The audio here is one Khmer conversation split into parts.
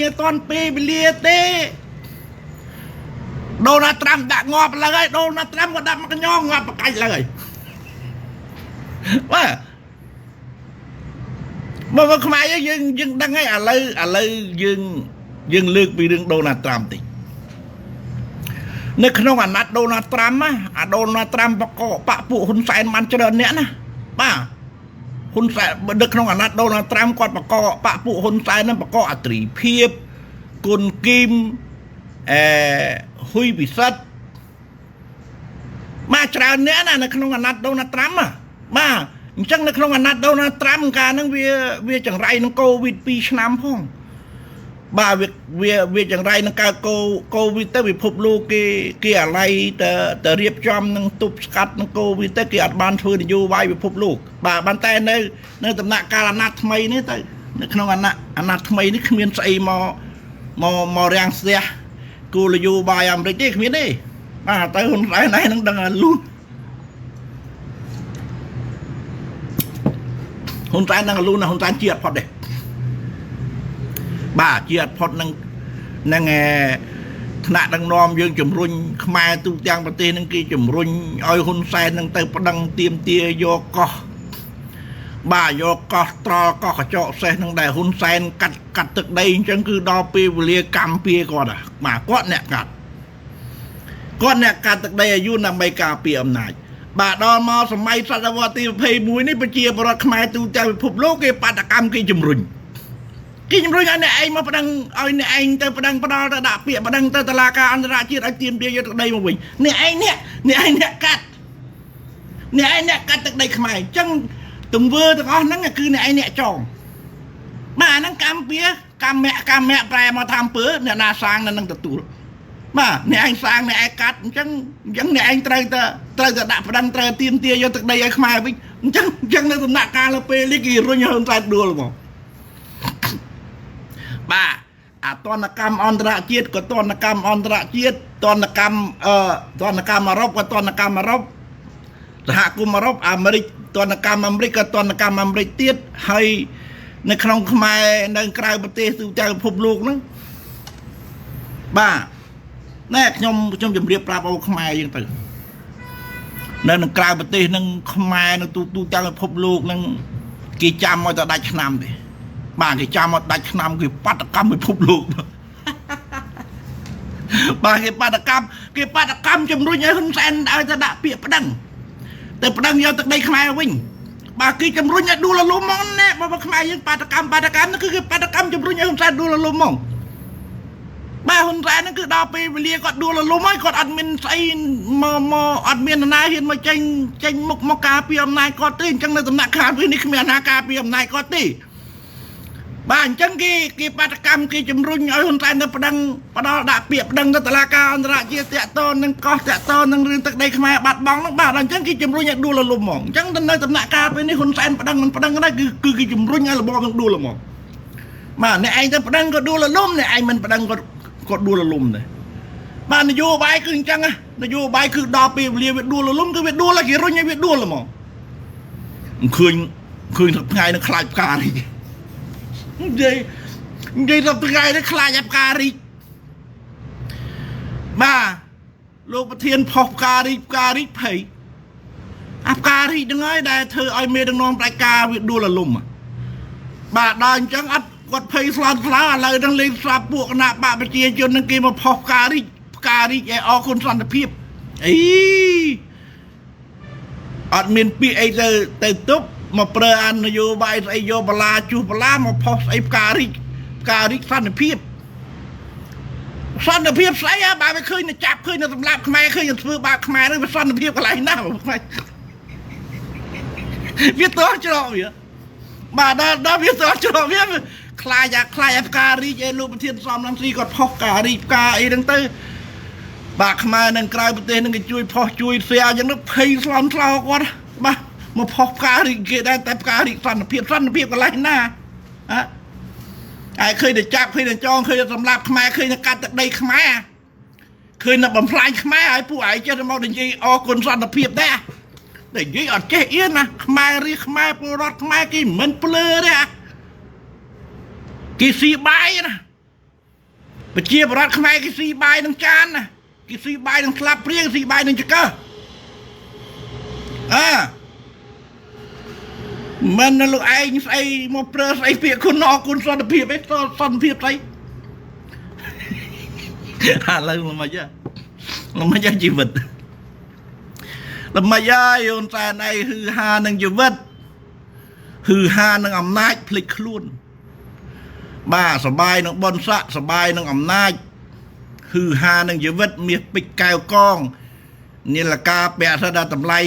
ឲ្យតាន់ពេលវេលាទេដូណាល់ត្រាំដាក់ងាប់ឡើងហើយដូណាល់ត្រាំក៏ដាក់មកកញ្ញងងាប់បកាច់ឡើងហើយបាទមកខ្មែរយើងយើងដឹងហើយឥឡូវឥឡូវយើងយើងលើកពីរឿងដូណាល់ត្រាំតិចនៅក្នុងអាណត្តិដូណាល់ត្រាំណាអាដូណាល់ត្រាំបកបពពួកហ៊ុនសែនបានច្រើនអ្នកណាបាទហ៊ុនសែននៅក្នុងអាណត្តិដូណាល់ត្រាំគាត់បកបពពួកហ៊ុនសែនហ្នឹងបកអត្រីភាពគុណគីមអេហ៊ុយពិសិដ្ឋបាទច្រើនអ្នកណានៅក្នុងអាណត្តិដូណាល់ត្រាំបាទអញ្ចឹងនៅក្នុងអាណត្តិដូណាល់ត្រាំកាលហ្នឹងវាវាចង្រៃនឹងកូវីដ2ឆ្នាំផងបាទវាវាវាចង្រៃនឹងកើតកូវីដទៅពិភពលោកគេគេអាឡ័យទៅទៅរៀបចំនឹងទប់ស្កាត់នឹងកូវីដទៅគេអត់បានធ្វើនយោបាយពិភពលោកបាទបានតែនៅនៅដំណាក់កាលអាណត្តិថ្មីនេះទៅនៅក្នុងអាណត្តិអាណត្តិថ្មីនេះគ្មានស្អីមកមកមករាំងស្ទះគោលនយោបាយអាមេរិកទេគ្មានទេបាទទៅហ៊ុនសែនឯងនឹងដឹងលូនហ៊ុនសែននឹងលូនហ៊ុនសែនជាអត់ផុតទេបាទជាអត់ផុតនឹងនឹងឯថ្នាក់ដឹកនាំយើងជំរុញខ្មែរទូទាំងប្រទេសនឹងគេជំរុញឲ្យហ៊ុនសែននឹងទៅប្តឹងទៀមទាយកកោះបាទយកកោះត្រល់កោះកញ្ចក់សេះនឹងដែលហ៊ុនសែនកាត់កាត់ទឹកដីអញ្ចឹងគឺដល់ពេលវេលាកម្មពៀគាត់បាទគាត់អ្នកកាត់គាត់អ្នកកាត់ទឹកដីឲ្យយួនដើម្បីការពារអំណាចបាទដល់មកសម័យសតវត្សទី21នេះប្រជាពលរដ្ឋខ្មែរទូទាំងពិភពលោកគេបាតកម្មគេជំរុញគេជំរុញឲ្យអ្នកឯងមកប្តឹងឲ្យអ្នកឯងទៅប្តឹងផ្ដាល់ទៅដាក់ពាក្យប្តឹងទៅតុលាការអន្តរជាតិឲ្យទាមទារយកទឹកដីមកវិញអ្នកឯងអ្នកអ្នកឯងអ្នកកាត់អ្នកឯងអ្នកកាត់ទឹកដីខ្មែរអញ្ចឹងទង្វើទាំងអស់ហ្នឹងគឺអ្នកឯងអ្នកចងបាទអាហ្នឹងកម្មពៀកម្មៈកម្មៈប្រែមកថាអំពើអ្នកណាសាងនៅនឹងទទួលបាទអ្នកឯងសាងអ្នកឯងកាត់អញ្ចឹងអញ្ចឹងអ្នកឯងត្រូវតែត្រូវតែដាក់ប្តឹងត្រូវទាមទារយកទឹកដីឲ្យខ្មែរវិញអញ្ចឹងអញ្ចឹងនៅដំណាក់កាលពេលនេះគេរុញឲ្យហ៊ុនសែនដួលហ្មងបាទអាទនកម្មអន្តរជាតិក៏ទនកម្មអន្តរជាតិទនកម្មអឺទនកម្មអឺរ៉ុបក៏ទនកម្មអឺរ៉ុបសហគមន៍អឺរ៉ុបអាមេរិកទនកម្មអាមេរិកក៏ទនកម្មអាមេរិកទៀតហើយនៅក្នុងខ្មែរនៅក្រៅប្រទេសទូទាំងពិភពលោកហ្នឹងបាទណែខ្ញុំខ្ញុំជម្រាបប្រាប់អូខ្មែរយើងទៅនៅនឹងក្រៅប្រទេសនឹងខ្មែរនៅទូទូទាំងពិភពលោកនឹងគេចាំឲ្យតែដាច់ឆ្នាំទេបាទគេចាំឲ្យដាច់ឆ្នាំគេបាតកម្មពិភពលោកបាទគេបាតកម្មគេបាតកម្មជំរុញឲ្យហ៊ុនសែនឲ្យទៅដាក់ពាក្យប្តឹងទៅប្តឹងយកទឹកដីខ្មែរវិញបាទគេជំរុញឲ្យដួលរលំហ្មងណែបើខ្មែរយើងបាតកម្មបាតកម្មគឺគេបាតកម្មជំរុញឲ្យហ៊ុនសែនដួលរលំហ្មងបាទហ៊ុនសែនហ្នឹងគឺដល់ពេលវេលាគាត់ដួលរលំហើយគាត់អត់មានស្អីមកមកអត់មាននរណាហ៊ានមកចេញចេញមុខមកការពារអំណាចគាត់ទេអញ្ចឹងនៅដំណាក់កាលពេលនេះគ្មានណាការពារអំណាចគាត់ទេបាទអញ្ចឹងគេគេបាតកម្មគេជំរុញឲ្យហ៊ុនសែនទៅប្តឹងផ្ដាល់ដាក់ពាក្យប្តឹងទៅតុលាការអន្តរជាតិតាក់ទងនឹងកោះតាក់ទងនឹងរឿងទឹកដីខ្មែរបាត់បង់ហ្នឹងបាទអញ្ចឹងគេជំរុញឲ្យដួលរលំហ្មងអញ្ចឹងនៅដំណាក់កាលពេលនេះហ៊ុនសែនប្តឹងមិនប្តឹងដែរគឺគឺគេជំរុញឲ្យរបបនឹងដួលហ្មងបាទអ្នកឯងទៅប្តឹងក៏ដួលរលំអ្នកឯងមិនប្តឹងក៏ក៏ដួលរលំដែរបាទនយោបាយគឺអញ្ចឹងណានយោបាយគឺដល់ពេលវេលាវាដួលរលំគឺវាដួលហើយគេរុញឲ្យវាដួលហ្មងឃើញឃើញថ្ងៃនឹងខ្លាចផ្ការីកនិយាយនិយាយដល់ថ្ងៃនេះខ្លាចឲ្យផ្ការីកបាទលោកប្រធានផុសផ្ការីកផ្ការីកភ័យអាផ្ការីកហ្នឹងហើយដែលធ្វើឲ្យមេដឹកនាំផ្ដាច់ការវាដួលរលំបាទដល់អញ្ចឹងអត់គាត់ភ័យស្លន់ស្លោឥឡូវហ្នឹងលេងស្លាប់ពួកគណៈបកប្រជាជននឹងគេមកផុសផ្ការីកផ្ការីកឲ្យអរគុណសន្តិភាពអីអត់មានពាក្យអីទៅទៅទប់មកប្រើអនយោបាយស្អីយកបលាជួសបលាមកផុសស្អីផ្ការីកផ្ការីកសន្តិភាពសន្តិភាពស្អីហ่ะបើវាឃើញចាប់ឃើញនៅសម្លាប់ខ្មែរឃើញនៅធ្វើបាបខ្មែរហ្នឹងវាសន្តិភាពកន្លែងណាខ្មែរវាតោះច្រកវាបាទដល់ដល់វាតោះច្រកវាខ្លាចអាខ្លាចអាផ្ការីកឯលោកប្រធានសំរងស៊ីគាត់ផុសផ្ការីកផ្កាអីហ្នឹងទៅបាទខ្មែរនឹងក្រៅប្រទេសនឹងគេជួយផុសជួយ share អញ្ចឹងទៅភ័យស្លន់ស្លោគាត់បាទមកផុសផ្ការីកគេដែរតែផ្ការីកសន្តិភាពសន្តិភាពកន្លែងណាហ៎ឯឃើញតែចាប់ឃើញតែចងឃើញតែសម្លាប់ខ្មែរឃើញតែកាត់ទឹកដីខ្មែរឃើញតែបំផ្លាញខ្មែរហើយពួកឯងចេះតែមកនិយាយអរគុណសន្តិភាពដែរតែនិយាយអត់ចេះអៀនណាខ្មែររាខ្មែរពលរដ្ឋខ្មែរគេមិនភ្លើទេគេស៊ីបាយណា ប្រជាប្រដ្ឋខ្មែរគេស៊ីបាយនឹងចានណាគេស៊ីបាយនឹងស្លាបព្រាគេស៊ីបាយនឹងចង្កឹះអើមិនណាលោកឯងស្អីមកប្រើស្អីពាក្យគុណអគុណសន្តិភាពអីសន្តិភាពស្អីឥឡូវមកយ៉ាមកយ៉ាជីវិតល្មិចហើយអូនសែនឯងហ៊ឺហានឹងជីវិតហ៊ឺហានឹងអំណាចភ្លេចខ្លួនបាទសបាយនឹងបុណ្យស័ក្តិសបាយនឹងអំណាចហ៊ឺហានឹងជីវិតមាសពេជ្រកែវកងនាឡិកាពាក់សិតដល់តម្លៃ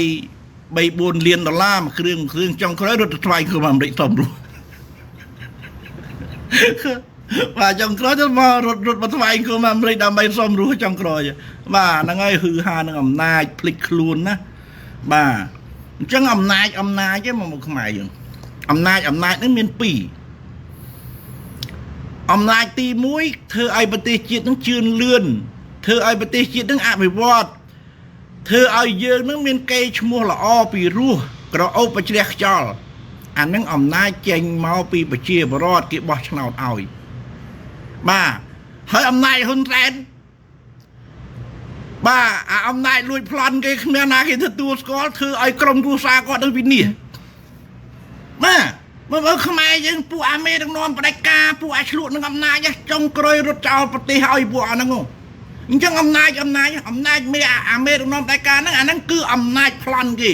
3 4លានដុល្លារមួយគ្រឿងគ្រឿងចុងក្រោយរត់ទៅថ្វាយគ្រឿងអាមេរិកសុំរស់បាទចុងក្រោយទៅមករត់រត់មកថ្វាយគ្រឿងអាមេរិកដើម្បីសុំរស់ចុងក្រោយបាទហ្នឹងហើយហ៊ឺហានឹងអំណាចភ្លេចខ្លួនណាបាទអញ្ចឹងអំណាចអំណាចឯងមកខ្មែរយើងអំណាចអំណាចហ្នឹងមានពីរអំណាចទី1ធ្វើឲ្យប្រទេសជាតិនឹងជឿនលឿនធ្វើឲ្យប្រទេសជាតិនឹងអភិវឌ្ឍធ្វើឲ្យយើងនឹងមានកេរ្តិ៍ឈ្មោះល្អពីរោះក្រអូបប្រជ្រះខ្យល់អានឹងអំណាចចេញមកពីប្រជាពលរដ្ឋគេបោះឆ្នោតឲ្យបាទហើយអំណាចហ៊ុនសែនបាទអាអំណាចលួចប្លន់គេគ្មានណាគេទទួលស្គាល់ធ្វើឲ្យក្រុមគ្រួសារគាត់នឹងវិនិច្ឆ័យបាទមើលខ្មែរយើងពួកអាមេដឹកនាំផ្ដាច់ការពួកអាឆ្លក់នឹងអំណាចចុងក្រោយរត់ចោលប្រទេសឲ្យពួកអាហ្នឹងអញ្ចឹងអំណាចអំណាចអំណាចមេអាមេដឹកនាំផ្ដាច់ការហ្នឹងអាហ្នឹងគឺអំណាចប្លន់គេ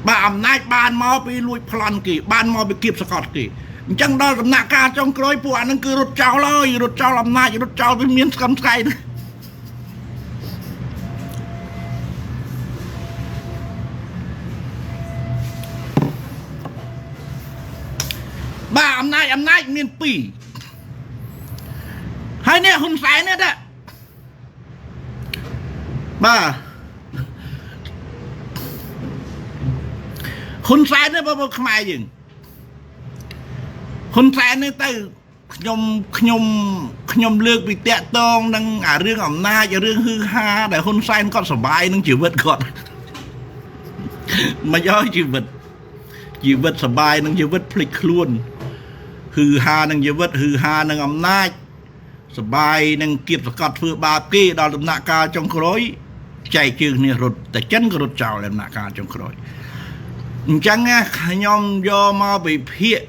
បាទអំណាចបានមកពីលួចប្លន់គេបានមកពីគៀបសកត់គេអញ្ចឹងដល់ដំណាក់កាលចុងក្រោយពួកអាហ្នឹងគឺរត់ចោលហើយរត់ចោលអំណាចរត់ចោលវាមានស្កឹមស្កៃបាទអំណាចអំណាចមានពីរហើយនេះហ៊ុនសែននេះតាបាទហ៊ុនសែននេះបងប្អូនខ្មែរយើងហ៊ុនសែននេះទៅខ្ញុំខ្ញុំខ្ញុំលើកពីតាក់តងនឹងអារឿងអំណាចរឿងហឺហាដែលហ៊ុនសែនគាត់សប្បាយនឹងជីវិតគាត់មកយកជីវិតជីវិតសប្បាយនឹងជីវិតភ្លេចខ្លួនហឺហានឹងជីវិតហឺហានឹងអំណាចសប្បាយនឹងគៀបសកត់ធ្វើបាបគេដល់ដំណាក់កាលចុងក្រោយចែកជើងគ្នារត់តែចិនក៏រត់ចោលដំណាក់កាលចុងក្រោយអញ្ចឹងខ្ញុំយកមកវិភាគ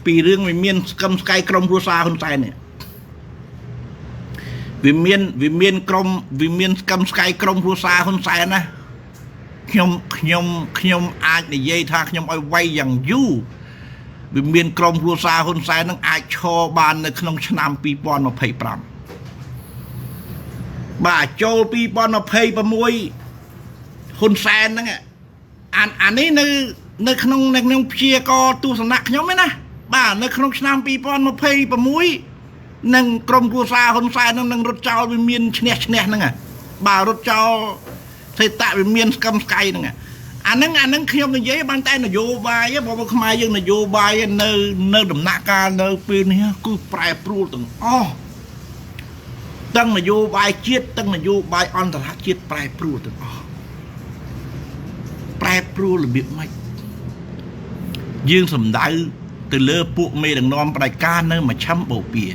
ពីរឿងវាមានស្កឹមស្កៃក្រុមគ្រួសារហ៊ុនសែននេះវាមានវាមានក្រុមវាមានស្កឹមស្កៃក្រុមគ្រួសារហ៊ុនសែនណាខ្ញុំខ្ញុំខ្ញុំអាចនិយាយថាខ្ញុំឲ្យវាយយ៉ាងយូរវាមានក្រុមគ្រួសារហ៊ុនសែននឹងអាចឈរបាននៅក្នុងឆ្នាំ2025បាទចូល2026ហ៊ុនសែនហ្នឹងអានេះនៅនៅក្នុងនៅក្នុងព្យាករទស្សនៈខ្ញុំឯណាបាទនៅក្នុងឆ្នាំ2026នឹងក្រុមគ្រួសារហ៊ុនសែននឹងរត់ចោលវាមានឈ្នះឈ្នះហ្នឹងបាទរត់ចោលសេតៈវាមានស្កឹមស្កៃហ្នឹងអាហ្នឹងអាហ្នឹងខ្ញុំនិយាយបានតែនយោបាយបងប្អូនខ្មែរយើងនយោបាយនៅនៅដំណាក់កាលនៅពេលនេះគឺប្រែប្រួលទាំងអស់ទាំងនយោបាយជាតិទាំងនយោបាយអន្តរជាតិប្រែប្រួលទាំងអស់ប្រែប្រួលរបៀបម៉េចយើងសំដៅទៅលើពួកមេដឹកនាំផ្ដាច់ការនៅមជ្ឈិមបូព៌ា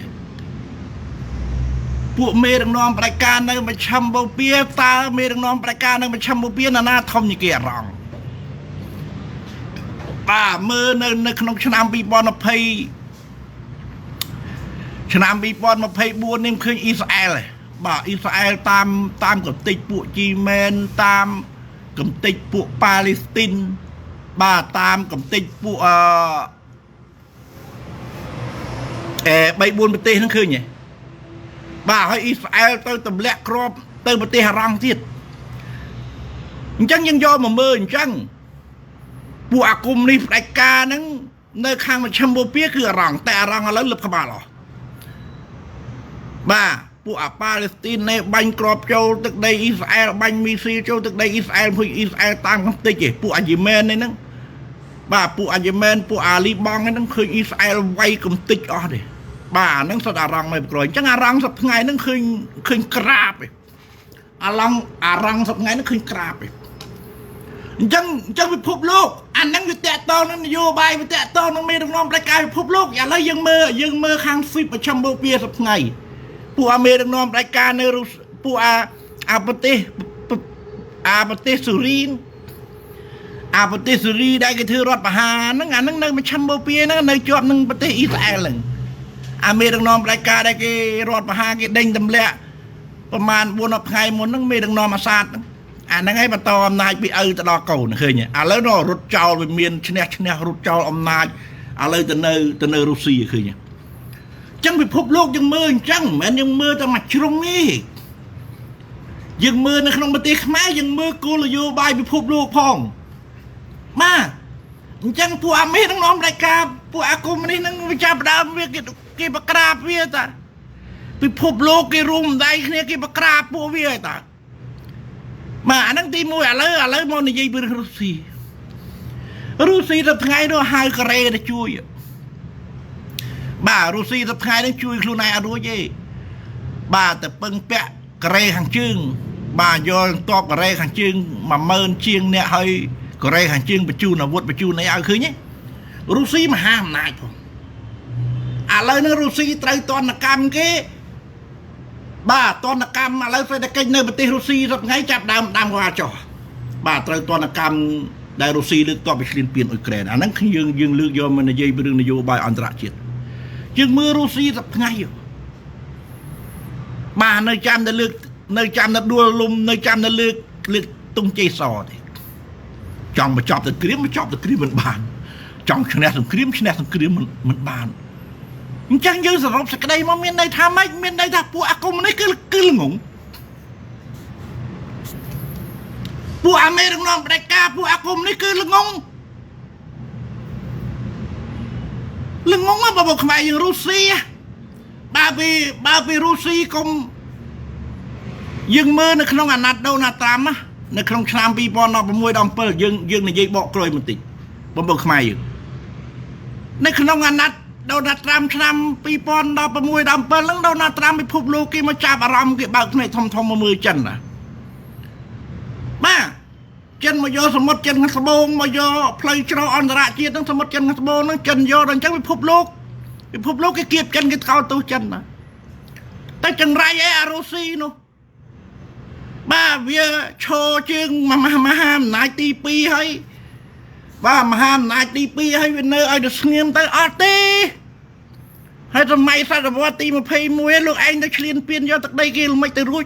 ពួកមេដឹកនាំផ្ដាច់ការនៅមជ្ឈិមបូព៌ាតើមេដឹកនាំផ្ដាច់ការនៅមជ្ឈិមបូព៌ាណាណាធំជាងគេអារម្មណ៍បាទមើលនៅនៅក្នុងឆ្នាំ2020ឆ្នាំ2024នេះឃើញអ៊ីស្រាអែលបាទអ៊ីស្រាអែលតាមតាមកំទេចពួកជីមែនតាមកំទេចពួកប៉ាឡេស្ទីនបាទតាមកំទេចពួកអឺ3 4ប្រទេសហ្នឹងឃើញទេបាទហើយអ៊ីស្រាអែលទៅទម្លាក់គ្រាប់ទៅប្រទេសអារ៉ង់ទៀតអញ្ចឹងយើងយកមកមើលអញ្ចឹងពួកអាគមនេះផ្ដាច់ការហ្នឹងនៅខាងមជ្ឈិមបូព៌ាគឺអារ៉ង់តែអារ៉ង់ឥឡូវលឹបក្បាលអស់បាទពួកអាប៉ាឡេស្ទីននេះបាញ់គ្រាប់ចូលទឹកដីអ៊ីស្រាអែលបាញ់មីស៊ីលចូលទឹកដីអ៊ីស្រាអែលភុយអ៊ីស្រាអែលតាមកំទេចឯពួកអាយេមែននេះហ្នឹងបាទពួកអាយេមែនពួកអាលីបង់ហ្នឹងឃើញអ៊ីស្រាអែលវាយកំទេចអស់ទេបាទអាហ្នឹងសុទ្ធអារ៉ង់នៅក្រោយអញ្ចឹងអារ៉ង់សប្ថ្ងៃហ្នឹងឃើញឃើញក្រាបឯអាឡង់អារ៉ង់សប្ថ្ងៃហ្នឹងឃើញក្រាបឯ អញ្ចឹងអញ្ចឹងពិភពលោកអាហ្នឹងវាតាក់ទងនឹងនយោបាយវាតាក់ទងនឹងមេដឹកនាំផ្ដាច់ការពិភពលោកឥឡូវយើងមើលយើងមើលខាងស្វីបប្រចាំបូព៌ាសប្ថ្ងៃពួកអាមេដឹកនាំផ្ដាច់ការនៅរុស្ពួកអាអាប្រទេសអាប្រទេសស៊ូរីនអាប្រទេសស៊ូរីដែលគេធ្វើរដ្ឋប្រហារហ្នឹងអាហ្នឹងនៅមជ្ឈិមបូព៌ាហ្នឹងនៅជាប់នឹងប្រទេសអ៊ីស្រាអែលហ្នឹងអាមេដឹកនាំផ្ដាច់ការដែលគេរដ្ឋប្រហារគេដេញទម្លាក់ប្រហែល4 10ថ្ងៃមុនហ្នឹងមេដឹកនាំអាសាទហ្នឹងអាហ្នឹងឯងបន្តអំណាចពីឪទៅដល់កូនឃើញទេឥឡូវនោះរត់ចោលវាមានឈ្នះឈ្នះរត់ចោលអំណាចឥឡូវទៅនៅរុស្ស៊ីឃើញទេអញ្ចឹងពិភពលោកយើងមើលអញ្ចឹងមិនមែនយើងមើលតែមួយជ្រុងទេយើងមើលនៅក្នុងប្រទេសខ្មែរយើងមើលគោលនយោបាយពិភពលោកផងបាទអញ្ចឹងពួកអាមេនឹងនាំផ្ដាច់ការពួកអាកុម្មុយនីសនឹងវាចាប់ផ្ដើមវាគេគេបក្រាបវាតាពិភពលោកគេរួមដៃគ្នាគេបក្រាបពួកវាតាបាទអាហ្នឹងទី1ឥឡូវឥឡូវមកនិយាយពីរឿងរុស្ស៊ីរុស្ស៊ីទៅថ្ងៃនោះហៅកូរ៉េទៅជួយបាទរុស្ស៊ីទៅថ្ងៃនេះជួយខ្លួនឯងអត់រួចទេបាទតែពឹងពាក់កូរ៉េខាងជើងបាទយកតបកូរ៉េខាងជើង10000ជាងអ្នកហើយកូរ៉េខាងជើងបញ្ជូនអាវុធបញ្ជូនអីឲ្យឃើញទេរុស្ស៊ីមហាអំណាចផងឥឡូវនេះរុស្ស៊ីត្រូវទណ្ឌកម្មគេបាទទណ្ឌកម្មឥឡូវសេដ្ឋកិច្ចនៅប្រទេសរុស្ស៊ីសប្តាហ៍ថ្ងៃចាប់ដើមដាំក៏អាចចុះបាទត្រូវទណ្ឌកម្មដែលរុស្ស៊ីលើកតបទៅឈ្លានពានអ៊ុយក្រែនអាហ្នឹងយើងយើងលើកយកមកនិយាយពីរឿងនយោបាយអន្តរជាតិយើងមើលរុស្ស៊ីសប្តាហ៍ថ្ងៃបាទនៅចាំតែលើកនៅចាំតែដួលលំនៅចាំតែលើកលើកទង់ជ័យសទេចង់បញ្ចប់ទៅគ្រាមបញ្ចប់ទៅគ្រាមមិនបានចង់ឈ្នះសង្គ្រាមឈ្នះសង្គ្រាមមិនមិនបានអញ្ចឹងយើងសរុបសេចក្តីមកមានន័យថាម៉េចមានន័យថាពួកអាកុម្មុយនីសគឺគឺល្ងងពួកអាមេរិកនាំផ្ដាច់ការពួកអាកុម្មុយនីសគឺល្ងងល្ងងហ៎បងប្អូនខ្មែរយើងរុស្ស៊ីបើពីបើពីរុស្ស៊ីកុំយើងមើលនៅក្នុងអាណត្តិដូណាល់ត្រាំណានៅក្នុងឆ្នាំ2016ដល់7យើងយើងនិយាយបកក្រួយបន្តិចបងប្អូនខ្មែរយើងនៅក្នុងអាណត្តិដូណាល់ត្រាំឆ្នាំ2016ដល់7ហ្នឹងដូណាល់ត្រាំពិភពលោកគេមកចាប់អារម្មណ៍គេបើកភ្នែកធំធំមកមើលចិនណាបាទចិនមកយកសមុទ្រចិនខាងត្បូងមកយកផ្លូវច្រកអន្តរជាតិហ្នឹងសមុទ្រចិនខាងត្បូងហ្នឹងចិនយកដល់អញ្ចឹងពិភពលោកពិភពលោកគេគៀបចិនគេថ្កោលទោសចិនណាតែចង្រៃអីអារុស្ស៊ីនោះបាទវាឈរជើងមហាមហាអំណាចទី2ហើយបាទមហាអំណាចទី2ហើយវានៅឲ្យទៅស្ងៀមទៅអត់ទេហើយសម័យសតវត្សទី21លោកឯងទៅឈ្លានពានយកទឹកដីគេល្មិចទៅរួច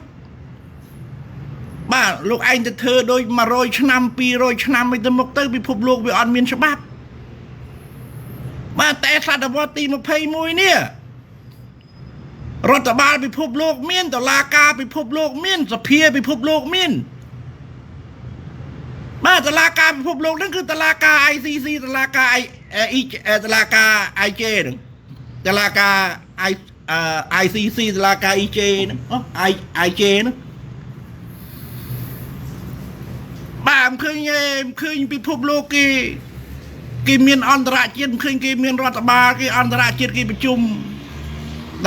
បាទលោកឯងទៅធ្វើដូច100ឆ្នាំ200ឆ្នាំអីទៅមុខទៅពិភពលោកវាអត់មានច្បាប់បាទតែសតវត្សទី21នេះរដ្ឋបាលពិភពលោកមានតឡាការពិភពលោកមានសភាពិភពលោកមានបាទតឡាការពិភពលោកហ្នឹងគឺតឡាការ ICC តឡាការ I E តឡាការ IJ ហ្នឹងតឡាការ I ICC តឡាការ EJ ហ្នឹងអូ I IJ ហ្នឹងបាទមិនឃើញទេមិនឃើញពិភពលោកគេគេមានអន្តរជាតិមិនឃើញគេមានរដ្ឋបាលគេអន្តរជាតិគេប្រជុំ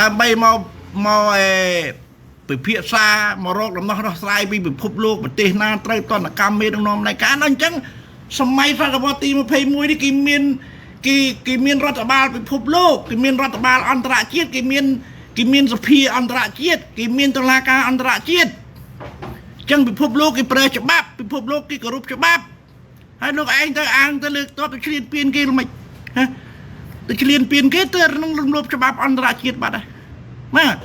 ដើម្បីមកមកអេពិភាក្សាមករកដំណោះដោះស្រាយពីពិភពលោកប្រទេសណាត្រូវតនកម្មមេដឹកនាំនៃការអញ្ចឹងសម័យសតវត្សទី21នេះគេមានគេគេមានរដ្ឋបាលពិភពលោកគេមានរដ្ឋបាលអន្តរជាតិគេមានគេមានសភាអន្តរជាតិគេមានតុលាការអន្តរជាតិអញ្ចឹងពិភពលោកគេប្រើច្បាប់ពិភពលោកគេគោរពច្បាប់ហើយលោកឯងទៅអាងទៅលើកតបទៅឈ្លានពានគេល្មិចហ៎ទៅឈ្លានពានគេទៅនឹងរំលោភច្បាប់អន្តរជាតិបាត់ហើយបាទ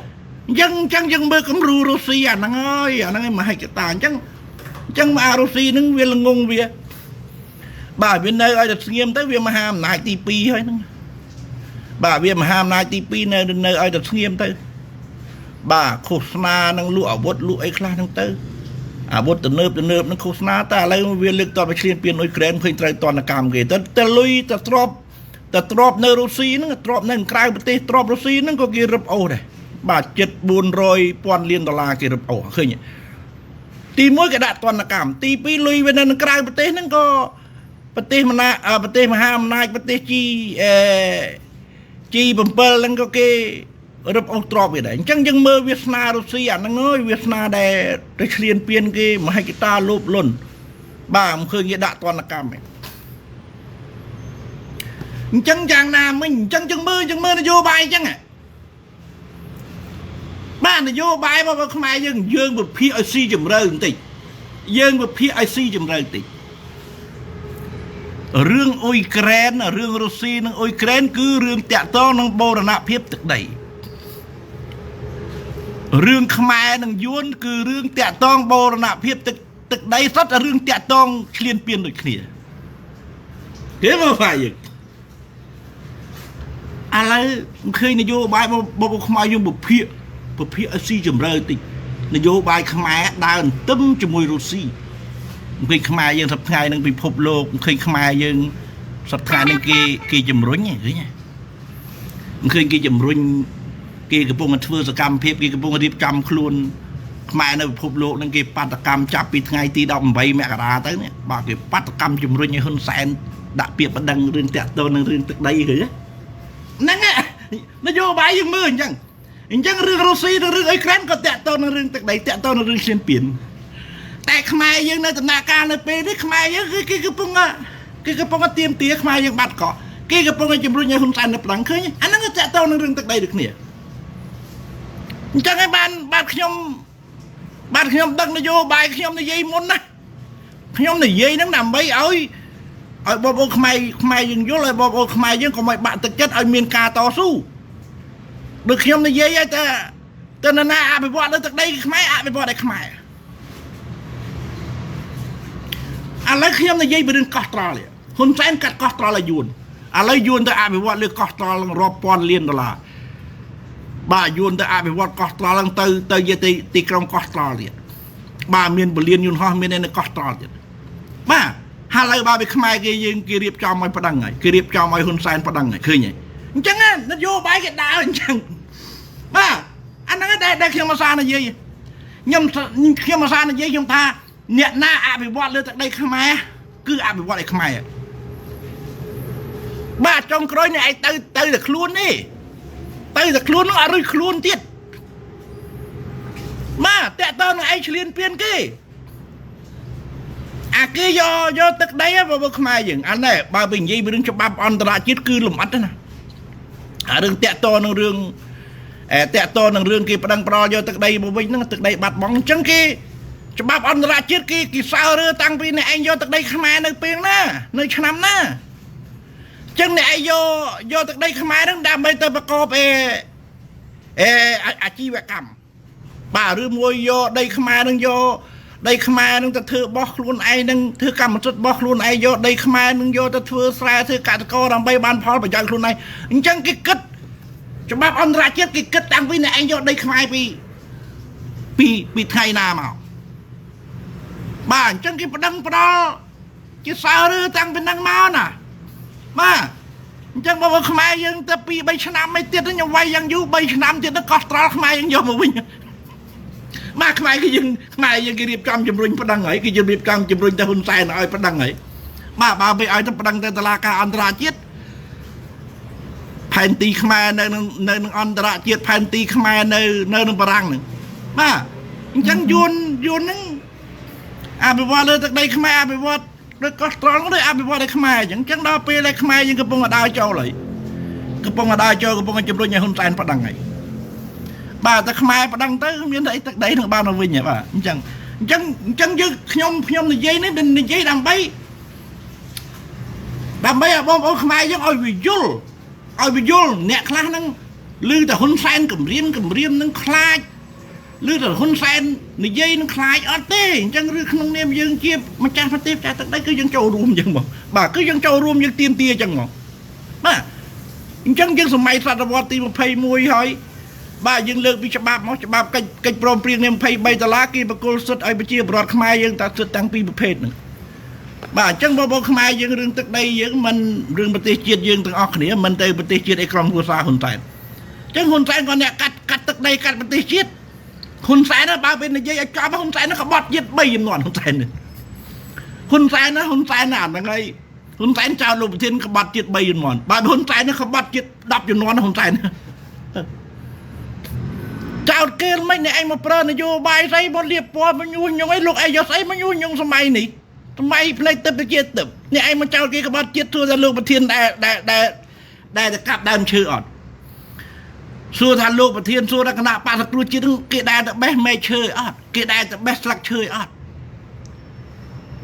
អញ្ចឹងអញ្ចឹងយើងមើលគំរូរុស្ស៊ីអាហ្នឹងហើយអាហ្នឹងឯងមហិច្ឆតាអញ្ចឹងអញ្ចឹងអារុស្ស៊ីហ្នឹងវាល្ងងវាបាទវានៅឲ្យតែស្ងៀមទៅវាមហាអំណាចទី2ហើយហ្នឹងបាទវាមហាអំណាចទី2នៅនៅឲ្យតែស្ងៀមទៅបាទឃោសនានឹងលក់អាវុធលក់អីខ្លះហ្នឹងទៅអាវុធទំនើបទំនើបនឹងឃោសនាតែឥឡូវវាលើកតបទៅឈ្លានពានអ៊ុយក្រែនឃើញត្រូវតនកម្មគេទៅទៅលុយទៅទ្របទៅទ្របនៅរុស្ស៊ីហ្នឹងទ្របនៅក្រៅប្រទេសទ្របរុស្ស៊ីហ្នឹងក៏គេរឹបអូសដែរបាទជិត400ពាន់លានដុល្លារគេរឹបអូសឃើញទេទី1គេដាក់ទណ្ឌកម្មទី2លុយវានៅក្រៅប្រទេសហ្នឹងក៏ប្រទេសមណាប្រទេសមហាអំណាចប្រទេសជីអឺ G7 ហ្នឹងក៏គេរឹបអូសទ្របវាដែរអញ្ចឹងយើងមើលវាសនារុស្ស៊ីអាហ្នឹងអើយវាសនាដែលទៅឈ្លានពានគេមហិច្ឆតាលោភលន់ បាទមិនឃើញគេដាក់ទណ្ឌកម្មទេអញ្ចឹងយ៉ាងណាមិញអញ្ចឹងយើងមើលយើងមើលនយោបាយអញ្ចឹងបាទនយោបាយរបស់ខ្មែរយើងយើងវិភាគឲ្យស៊ីជម្រៅបន្តិចយើងវិភាគឲ្យស៊ីជម្រៅបន្តិចរឿងអ៊ុយក្រែនរឿងរុស្ស៊ីនិងអ៊ុយក្រែនគឺរឿងតាក់ទងនឹងបូរណភាពទឹកដីរឿងខ្មែរនិងយួនគឺរឿងតាក់ទងបូរណភាពទឹកទឹកដីសុទ្ធតែរឿងតាក់ទងឈ្លានពានដូចគ្នាគេមកហ្វាយយើងឥឡូវឃើញនយោបាយរបស់ខ្មែរយើងវិភាគវិភាគឲ្យស៊ីជម្រៅតិចនយោបាយខ្មែរដើរទន្ទឹមជាមួយរុស្ស៊ីឃើញខ្មែរយើងសប្តាហ៍នឹងពិភពលោកឃើញខ្មែរយើងសប្តាហ៍នឹងគេគេជំរុញឃើញឃើញគេជំរុញគេកំពុងតែធ្វើសកម្មភាពគេកំពុងរៀបចំខ្លួនខ្មែរនៅពិភពលោកនឹងគេបាតកម្មចាប់ពីថ្ងៃទី18មករាទៅនេះបាទគេបាតកម្មជំរុញឲ្យហ៊ុនសែនដាក់ពាក្យប្តឹងរឿងតាក់ទងនឹងរឿងទឹកដីឃើញហ្នឹងនយោបាយយើងមើលអញ្ចឹងអញ្ចឹងរឿងរុស្ស៊ីនិងរឿងអ៊ុយក្រែនក៏តាក់ទងនឹងរឿងទឹកដីតាក់ទងនឹងរឿងឈ្លានពានតែខ្មែរយើងនៅដំណាក់កាលនៅពេលនេះខ្មែរយើងគឺគេកំពុងគេកំពុងទៀមទាខ្មែរយើងបាត់កក់គេកំពុងជំរុញឲ្យហ៊ុនសែននៅប្តឹងឃើញអាហ្នឹងតាក់ទងនឹងរឿងទឹកដីដូចគ្នាអញ្ចឹងឯងបានបាទខ្ញុំបាទខ្ញុំដឹងនយោបាយខ្ញុំនិយាយមុនណាខ្ញុំនិយាយហ្នឹងដើម្បីឲ្យឲ្យបងប្អូនខ្មែរខ្មែរយើងយល់ឲ្យបងប្អូនខ្មែរយើងកុំឲ្យបាក់ទឹកចិត្តឲ្យមានការតស៊ូដូចខ្ញុំនិយាយឲ្យតែទៅណាអភិវឌ្ឍលើទឹកដីខ្មែរអភិវឌ្ឍឲ្យខ្មែរឥឡូវខ្ញុំនិយាយពីរឿងកោះត្រល់ហ៊ុនសែនកាត់កោះត្រល់ឲ្យយួនឥឡូវយួនទៅអភិវឌ្ឍលើកោះត្រល់រាប់ពាន់លានដុល្លារបាទយួនទៅអភិវឌ្ឍកោះត្រល់ហ្នឹងទៅទៅយទីទីក្រុងកោះត្រល់ទៀតបាទមានពលានយន្តហោះមាននៅកោះត្រល់ទៀតបាទហើយឥឡូវបាទវាខ្មែរគេយើងគេរៀបចំឲ្យប្តឹងហើយគេរៀបចំឲ្យហ៊ុនសែនប្តឹងហើយឃើញហើយអញ្ចឹងនយោបាយគេដើរអញ្ចឹងបាទអាហ្នឹងដែលខ្ញុំអាសានិយាយខ្ញុំខ្ញុំអាសានិយាយខ្ញុំថាអ្នកណាអភិវឌ្ឍលើទឹកដីខ្មែរគឺអភិវឌ្ឍឲ្យខ្មែរបាទចុងក្រោយនេះឯងទៅទៅតែខ្លួនទេទៅតែខ្លួននោះអត់រួចខ្លួនទៀតបាទតាក់តងនឹងឯងឆ្លៀនពៀនគេអាគេយកយកទឹកដីបើខ្មែរយើងអានេះបើไปនិយាយពីរឿងច្បាប់អន្តរជាតិគឺលំអិតណាអារឿងតាក់តនឹងរឿងអែតាក់តនឹងរឿងគេប្តឹងផ្ដាល់យកទឹកដីមកវិញហ្នឹងទឹកដីបាត់បង់អញ្ចឹងគេច្បាប់អន្តរជាតិគេគេសើរើតាំងពីអ្នកឯងយកទឹកដីខ្មែរនៅពេលណានៅឆ្នាំណាអញ្ចឹងអ្នកឯងយកយកទឹកដីខ្មែរហ្នឹងដើម្បីទៅប្រកបអេអេអាជីវកម្មបាទឬមួយយកដីខ្មែរនឹងយកដីខ្មែរនឹងទៅធ្វើបោះខ្លួនឯងនឹងធ្វើកម្មសិទ្ធិបោះខ្លួនឯងយកដីខ្មែរនឹងយកទៅធ្វើស្រែធ្វើកសិករដើម្បីបានផលប្រយោជន៍ខ្លួនឯងអញ្ចឹងគេគិតច្បាប់អន្តរជាតិគេគិតតាំងពីអ្នកឯងយកដីខ្មែរពីពីពីថ្ងៃណាមកបាទអញ្ចឹងគេប្តឹងផ្ដាល់ជាសើឬតាំងពីនឹងមកណាបាទអញ្ចឹងបើខ្មែរយើងទៅ2 3ឆ្នាំមិនទៀតខ្ញុំវាយយ៉ាងយូរ3ឆ្នាំទៀតទៅកោះត្រល់ខ្មែរយើងយកមកវិញបាទខ្មែរគេយើងខ្មែរយើងគេរៀបចំជំរុញប្តឹងហើយគេរៀបចំជំរុញទៅហ៊ុនសែនឲ្យប្តឹងហើយបាទបើមិនឲ្យទៅប្តឹងទៅតុលាការអន្តរជាតិផែនទីខ្មែរនៅនឹងនៅនឹងអន្តរជាតិផែនទីខ្មែរនៅនៅនឹងបារាំងហ្នឹងបាទអញ្ចឹងយួនយួនហ្នឹងអភិវឌ្ឍលើទឹកដីខ្មែរអភិវឌ្ឍដោយកោះត្រល់ដូចអភិវឌ្ឍឲ្យខ្មែរអញ្ចឹងអញ្ចឹងដល់ពេលដែលខ្មែរយើងកំពុងតែដើរចូលហើយកំពុងតែដើរចូលកំពុងតែជំរុញឲ្យហ៊ុនសែនប្តឹងហើយបាទតែខ្មែរប្តឹងទៅមានតែអីទឹកដីនឹងបានមកវិញហ៎បាទអញ្ចឹងអញ្ចឹងអញ្ចឹងយើងខ្ញុំខ្ញុំនិយាយនេះនិយាយដើម្បីដើម្បីឲ្យបងប្អូនខ្មែរយើងឲ្យវាយល់ឲ្យវាយល់អ្នកខ្លះហ្នឹងឮតែហ៊ុនសែនគម្រាមគម្រាមនឹងខ្លាចឮតែហ៊ុនសែននិយាយនឹងខ្លាចអត់ទេអញ្ចឹងឬក្នុងនាមយើងជាម្ចាស់ប្រទេសម្ចាស់ទឹកដីគឺយើងចូលរួមអញ្ចឹងមកបាទគឺយើងចូលរួមយើងទៀមទាអញ្ចឹងមកបាទអញ្ចឹងយើងសម័យសតវត្សទី21ហើយបាទយើងលើកពីច្បាប់មកច្បាប់កិច្ចកិច្ចព្រមព្រៀងនេះ23ដុល្លារគេបកគលសិទ្ធឲ្យប្រជាពលរដ្ឋខ្មែរយើងតាសិទ្ធតាំងពីប្រភេទហ្នឹងបាទអញ្ចឹងបងប្អូនខ្មែរយើងរឿងទឹកដីយើងមិនរឿងប្រទេសជាតិយើងទាំងអស់គ្នាមិនទៅប្រទេសជាតិអីក្រុមគ្រួសារហ៊ុនសែនអញ្ចឹងហ៊ុនសែនក៏អ្នកកាត់កាត់ទឹកដីកាត់ប្រទេសជាតិហ៊ុនសែនបើពេលនិយាយឲ្យចប់ហ៊ុនសែនក្បត់ជាតិ3ចំនួនហ៊ុនសែនហ៊ុនសែនណាហ៊ុនសែនណាហ្នឹងហើយហ៊ុនសែនចោលលោកប្រធានក្បត់ជាតិ3ចំនួនបើហ៊ុនសែនក្បត់ជាតិ10ចំនួនហ៊ុនសែនចោតគេមិនអ្នកឯងមកប្រើនយោបាយស្អីមកលៀបពណ៌មកញុះញង់អីលោកឯងយកស្អីមកញុះញង់សម័យនេះ សម័យផ្នែកទឹកប្រជាទឹកអ្នកឯងមកចោលគេក្បត់ជាតិសួរថាលោកប្រធានដែលដែលដែលដែលទៅកាប់ដើមឈើអត់សួរថាលោកប្រធានសួរថាគណៈបក្សសង្គ្រោះជាតិហ្នឹងគេដែលទៅបេះមែកឈើអត់គេដែលទៅបេះស្លឹកឈើអត់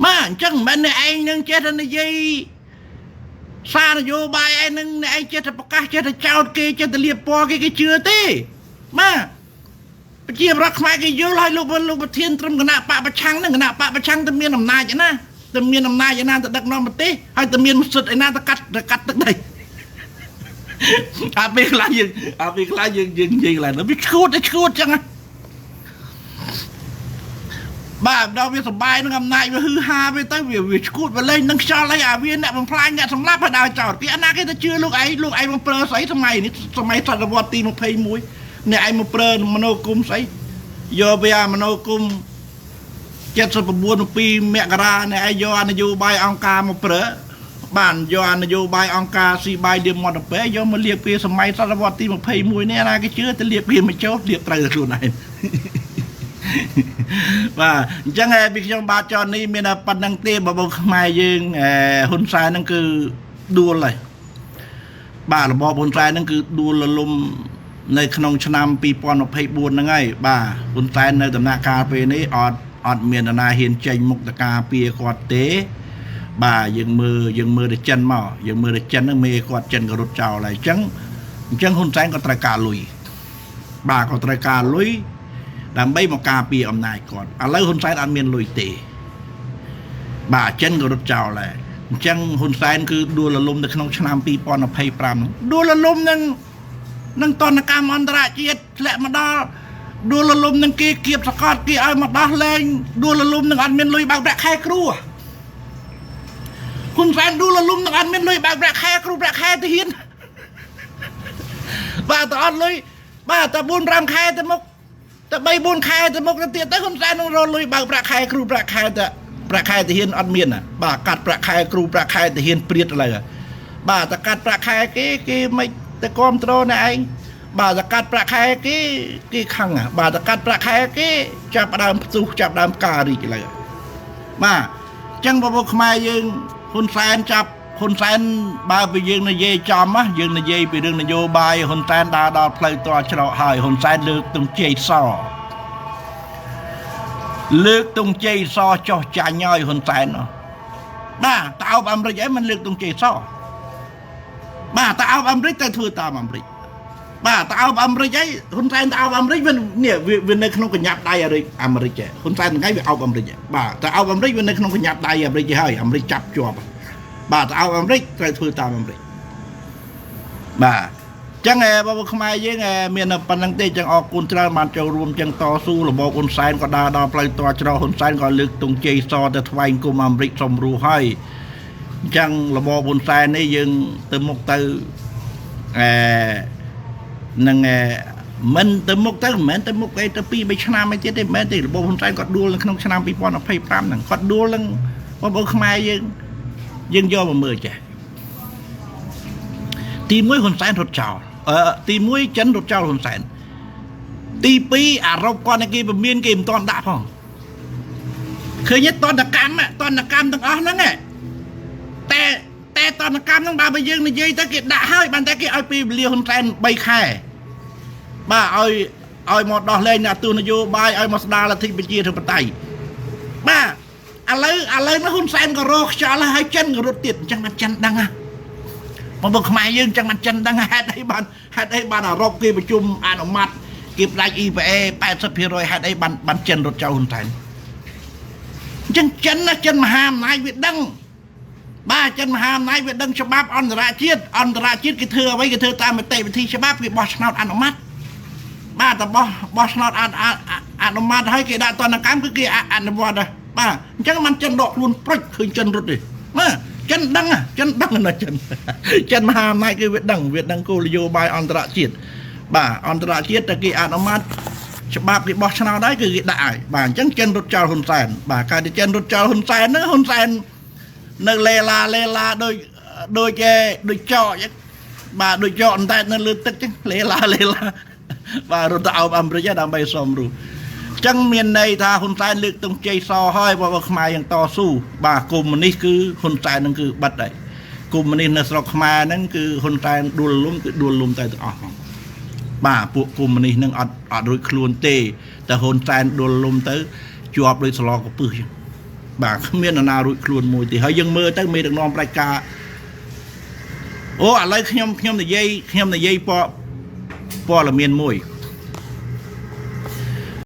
បាទអញ្ចឹងមិនមែនអ្នកឯងនឹងចេះតែនិយាយសារនយោបាយឯងនឹងអ្នកឯងចេះតែប្រកាសចេះតែចោទគេចេះតែលៀបពណ៌គេគេជឿទេបាទប្រជាប្រដ្ឋខ្មែរគេយល់ហើយលោកលោកប្រធានត្រឹមគណៈបកប្រឆាំងហ្នឹងគណៈបកប្រឆាំងទៅមានអំណាចឯណាទៅមានអំណាចឯណាទៅដឹកនាំប្រទេសហើយទៅមានសិទ្ធិឯណាទៅកាត់ទៅកាត់ទឹកដីអាពេលខ្លះយើងអាពេលខ្លះយើងយើងនិយាយកន្លែងហ្នឹងវាឈួតតែឈួតចឹងណាបាទដល់វាសបាយនឹងអំណាចវាហឺហាវាទៅវាវាឈួតវាលេងនឹងខ្យល់អីអាវាអ្នកបំផ្លាញអ្នកសម្លាប់ហើយដើរចោលគេអាណាគេទៅជឿលោកឯងលោកឯងមកប្រើស្អីសម័យនេះសម័យសតវត្សទី21អ្នកឯងមកប្រើមនោគមស្អីយកវាអាមនោគម79 2មករាអ្នកឯងយកអានយោបាយអង្គការមកប្រើបានយកអានយោបាយអង្គការស៊ីបាយលៀមមន្តពេយកមកលៀបពីសម័យសតវត្សទី21នេះអាណាគេជឿទៅលៀបពីមកចូលលៀបត្រូវតែខ្លួនឯងបាទអញ្ចឹងឯពីខ្ញុំបាទចននេះមានតែប៉ុណ្្នឹងទេបងប្អូនខ្មែរយើងហ៊ុនសែនហ្នឹងគឺដួលហើយបាទរបបហ៊ុនសែនហ្នឹងគឺដួលលលំនៅក្នុងឆ្នាំ2024ហ្នឹងហើយបាទហ៊ុនសែននៅដំណាក់កាលពេលនេះអត់អត់មាននរណាហ៊ានចេញមុខតការពារគាត់ទេបាទយើងមើលយើងមើលទៅចិនមកយើងមើលទៅចិនហ្នឹងមេគាត់ចិនក៏រត់ចោលហើយអញ្ចឹងអញ្ចឹងហ៊ុនសែនក៏ត្រូវការលុយបាទក៏ត្រូវការលុយដើម្បីមកការពារអំណាចគាត់ឥឡូវហ៊ុនសែនអត់មានលុយទេបាទចិនក៏រត់ចោលដែរអញ្ចឹងហ៊ុនសែនគឺដួលរលំនៅក្នុងឆ្នាំ2025ហ្នឹងដួលរលំនឹងនឹងតនកម្មអន្តរជាតិធ្លាក់មកដល់ដួលរលំនឹងគេគៀបសកត់គេឲ្យមកដោះលែងដួលរលំនឹងអត់មានលុយបើកប្រាក់ខែគ្រូហ៊ុនសែនដួលរលំនឹងអត់មានលុយបើកប្រាក់ខែគ្រូប្រាក់ខែទៅហ៊ានបាទតើអត់លុយបាទតើ4 5ខែទៅមុខតែ3 4ខែទៅមុខទៅទៀតទៅហ៊ុនសែននឹងរកលុយបើកប្រាក់ខែគ្រូប្រាក់ខែទៅប្រាក់ខែទាហានអត់មានណាបាទកាត់ប្រាក់ខែគ្រូប្រាក់ខែទាហានព្រាតឥឡូវបាទតែកាត់ប្រាក់ខែគេគេមិនទៅគ្រប់គ្រងអ្នកឯងបាទតែកាត់ប្រាក់ខែគេគេខឹងបាទតែកាត់ប្រាក់ខែគេចាប់ដើមផ្ទុះចាប់ដើមផ្ការីកឥឡូវបាទអញ្ចឹងបងប្អូនខ្មែរយើងហ៊ុនសែនចាប់ហ៊ុនសែនបើពីយើងនិយាយចំណាយើងនិយាយពីរឿងនយោបាយហ៊ុនសែនដើរដល់ផ្លូវតច្រកហើយហ៊ុនសែនលើកទង់ជ័យសលើកទង់ជ័យសចុះចាញ់ហើយហ៊ុនសែនបាទតើអោបអាមេរិកអីមិនលើកទង់ជ័យសបាទតើអោបអាមេរិកទៅធ្វើតាមអាមេរិកបាទតើអោបអាមេរិកអីហ៊ុនសែនតើអោបអាមេរិកវានេះវានៅក្នុងកញ្ញាប់ដៃអាមេរិកហ៊ុនសែនថ្ងៃវាអោបអាមេរិកបាទតើអោបអាមេរិកវានៅក្នុងកញ្ញាប់ដៃអាមេរិកហើយអាមេរិកចាប់ជាប់បាទតើអោបអាមេរិកត្រូវធ្វើតាមអាមេរិកបាទចឹងបងប្អូនខ្មែរយើងមានប៉ុណ្្នឹងទេចឹងអរគុណច្រើនបានចូលរួមចឹងតស៊ូរបបហ៊ុនសែនក៏ដើរដល់ផ្លូវតច្រកហ៊ុនសែនក៏លើកទង់ជ័យសទៅថ្វាយគុំអាមេរិកសុំរស់ហើយអញ្ចឹងរបបហ៊ុនសែននេះយើងទៅមុខទៅអឺនឹងមិនទៅមុខទៅមិនមែនទៅមុខអីទៅ2 3ឆ្នាំអីទៀតទេមិនមែនទេរបបហ៊ុនសែនគាត់ដួលនៅក្នុងឆ្នាំ2025ហ្នឹងគាត់ដួលនឹងបងប្អូនខ្មែរយើងយើងយកមកមើលចេះទី1ហ៊ុនសែនរត់ចោលទី1ចិនរត់ចោលហ៊ុនសែនទី2អារ៉ុបគាត់គេពមៀនគេមិនទាន់ដាក់ផងឃើញទេតនកម្មតនកម្មទាំងអស់ហ្នឹងតែតែតនកម្មហ្នឹងបើយើងនិយាយទៅគេដាក់ហើយបានតែគេឲ្យពេលវេលាហ៊ុនសែន3ខែបាទឲ្យឲ្យមកដោះលែងអ្នកទូនយោបាយឲ្យមកស្ដារលទ្ធិប្រជាធិបតេយ្យបាទឥឡូវឥឡូវនេះហ៊ុនសែនក៏រកខ្យល់ហើយចិនក៏រត់ទៀតអញ្ចឹងបានចិនដឹងហ่ะបងប្អូនខ្មែរយើងចឹងបានចិនដឹងហេតុអីបានហេតុអីបានអារ៉ុបគេប្រជុំអនុម័តគេផ្ដាច់ EPA 80%ហេតុអីបានបានចិនរត់ចោលហ៊ុនសែនអញ្ចឹងចិនណាចិនមហាអំណាចវាដឹងបាទចិនមហាអំណាចវាដឹងច្បាប់អន្តរជាតិអន្តរជាតិគេធ្វើអ្វីគេធ្វើតាមមតិវិធីច្បាប់គេបោះឆ្នោតអនុម័តបាទតែបោះបោះឆ្នោតអនុម័តហើយគេដាក់ទណ្ឌកម្មគឺគេអនុវត្តដែរបាទអញ្ចឹងបានចិនដកខ្លួនប្រុចឃើញចិនរត់ទេបាទចិនដឹងចិនដឹងណាចិនចិនមហាអំណាចគឺវាដឹងវាដឹងគោលនយោបាយអន្តរជាតិបាទអន្តរជាតិតែគេអនុម័តច្បាប់គេបោះឆ្នោតដែរគឺគេដាក់ហើយបាទអញ្ចឹងចិនរត់ចោលហ៊ុនសែនបាទកាលที่ចិនរត់ចោលហ៊ុនសែនហ្នឹងហ៊ុនសែននៅលេឡាលេឡាដូចដូចគេដូចចកអញ្ចឹងបាទដូចចកអណ្ដែតនៅលើទឹកអញ្ចឹងលេឡាលេឡាបាទរត់ទៅអោបអាមេរិកដើម្បីសុំរស់ ចឹងមានន័យថាហ៊ុនសែនលើកទង់ជ័យសហើយបើបើខ្មែរយើងតស៊ូបាទកុម្មុយនីសគឺហ៊ុនសែននឹងគឺបិទហើយកុម្មុយនីសនៅស្រុកខ្មែរហ្នឹងគឺហ៊ុនសែនដួលលំគឺដួលលំតែទាំងអស់ហ្មងបាទពួកកុម្មុយនីសហ្នឹងអត់អត់រួចខ្លួនទេតែហ៊ុនសែនដួលលំទៅជាប់ដូចសឡកពឹសចឹងបាទគ្មាននរណារួចខ្លួនមួយទេហើយយើងមើលទៅមេដឹកនាំប្រជាការអូឥឡូវខ្ញុំខ្ញុំនិយាយខ្ញុំនិយាយពណ៌ព័ត៌មានមួយ